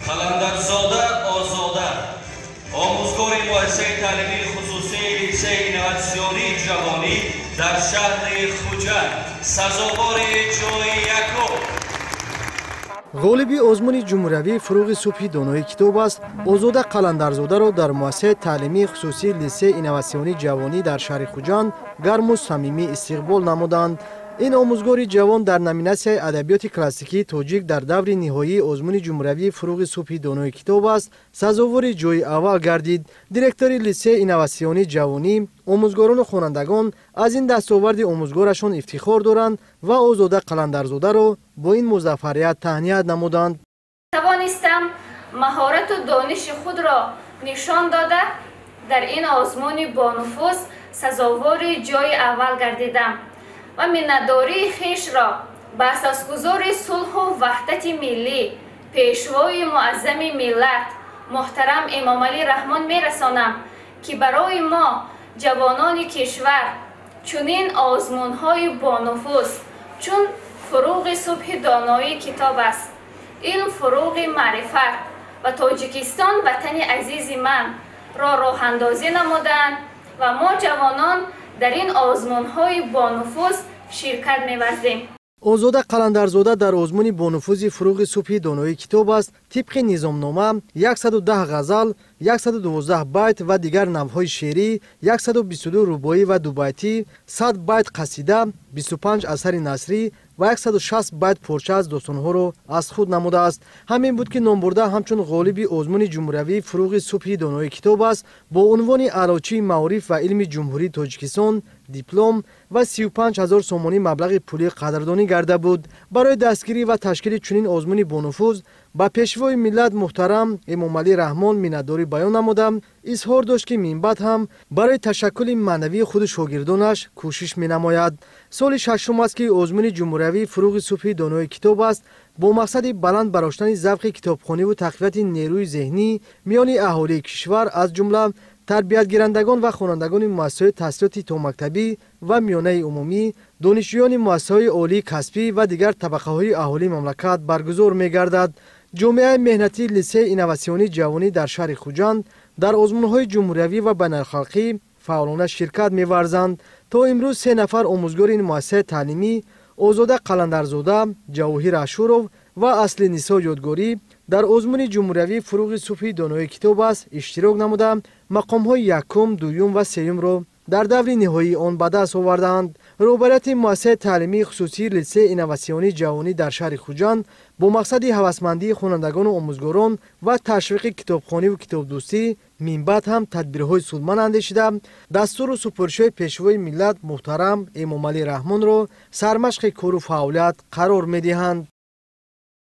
Қаландарзода Озода, омӯзгори муассисаи таълимии хусусии литсеи инноватсионии ҷавонӣ дар шаҳри Хуҷанд, сазовори ҷои якум. Ғолиби озмуни ҷумҳуриявии «Фурӯғи субҳи донои китоб аст» Озода Қаландарзодаро дар муассисаи таълимии хусусии литсеи инноватсионии ҷавонӣ дар шаҳри Хуҷанд гарму самимӣ истиқбол намуданд. Ин омӯзгори ҷавон дар номинатсияи адабиёти классикии тоҷик дар даври ниҳоии озмуни ҷумҳуриявии «Фурӯғи субҳи донои китоб аст» сазовори ҷои аввал гардид. Директори литсеи инноватсионии ҷавонӣ, омӯзгорону хонандагон аз ин дастоварди омӯзгорашон ифтихор доранд ва Озода Қаландарзодаро бо ин музаффарият таҳният намуданд. Тавонистам маҳорату дониши худро нишон дода, дар ин озмуни бонуфуз сазовори ҷои аввал гардидам ва миннатдории хешро ба асосгузори сулҳу ваҳдати миллӣ, Пешвои муаззами миллат, муҳтарам Эмомалӣ Раҳмон мерасонам, ки барои мо, ҷавонони кишвар, чунин озмунҳои бонуфуз чун «Фурӯғи субҳи доноии китоб аст», «Илм фурӯғи маърифат» ва «Тоҷикистон ватани азизи ман» ро роҳандозӣ намуданд ва мо, ҷавонон, дар ин озмунҳои бонуфуз ширкат меварзем. Озода Қаландарзода дар озмуни бонуфузи «Фурӯғи субҳи доноии китоб аст» тибқи низомнома 110 ғазал, 112 байт ва дигар навъҳои шеърӣ, 122 рубоӣ ва дубайтӣ, 100 байт қасида, 25 асари насрӣ ва 160 байт порча аз достонҳоро аз худ намудааст. Ҳамин буд, ки номбурда ҳамчун ғолиби озмуни ҷумҳуриявии «Фурӯғи субҳи доноии китоб аст» бо унвони Аълочии маориф ва илми Ҷумҳурии Тоҷикистон, диплом ва 35 ҳазор сомонӣ маблағи пулӣ қадрдонӣ гарда буд. Барои дастгирӣ ва ташкили чунин озмуни бонуфуз ба Пешвои миллат муҳтарам Эмомалӣ Раҳмон миннатдорӣ баён намуда, изҳор дошт, ки минбаъд ҳам барои ташаккули маънавии худу шогирдонаш кӯшиш менамояд. Соли шашум аст, ки озмуни ҷумҳуриявии «Фурӯғи субҳи донои китоб аст» бо мақсади баланд бароштани завқи китобхониву тақвияти нерӯи зеҳнӣ миёни аҳолии кишвар, аз ҷумла тарбиятгирандагон ва хонандагони муассисаҳои таҳсилоти томактабӣ ва миёнаи умумӣ, донишҷӯёни муассисаҳои олии касбӣ ва дигар табақаҳои аҳолии мамлакат баргузор мегардад. Ҷомеаи меҳнатии литсеи инноватсионии ҷавонӣ дар шаҳри Хуҷанд дар озмунҳои ҷумҳуриявӣ ва байналхалқӣ фаъолона ширкат меварзанд. То имрӯз се нафар омӯзгори ин муассисаи таълимӣ, Озода Қаландарзода, Ҷавоҳир Ашуров ва Асли Нисо Ёдгорӣ, дар озмуни ҷумҳуриявии «Фурӯғи субҳи донои китоб аст» иштирок намуда, мақомҳои якум, дуюм ва сеюмро дар даври ниҳоии он ба даст овардаанд. Роҳбарияти муассисаи таълимии хусусии литсеи инноватсионии ҷавонӣ дар шаҳри Хуҷанд бо мақсади ҳавасмандии хонандагону омӯзгорон ва ташвиқи китобхониву китобдӯстӣ минбаъд ҳам тадбирҳои судманд андешида, дастуру супоришҳои Пешвои миллат муҳтарам Эмомалӣ Раҳмонро сармашқи кору фаъолият қарор медиҳанд.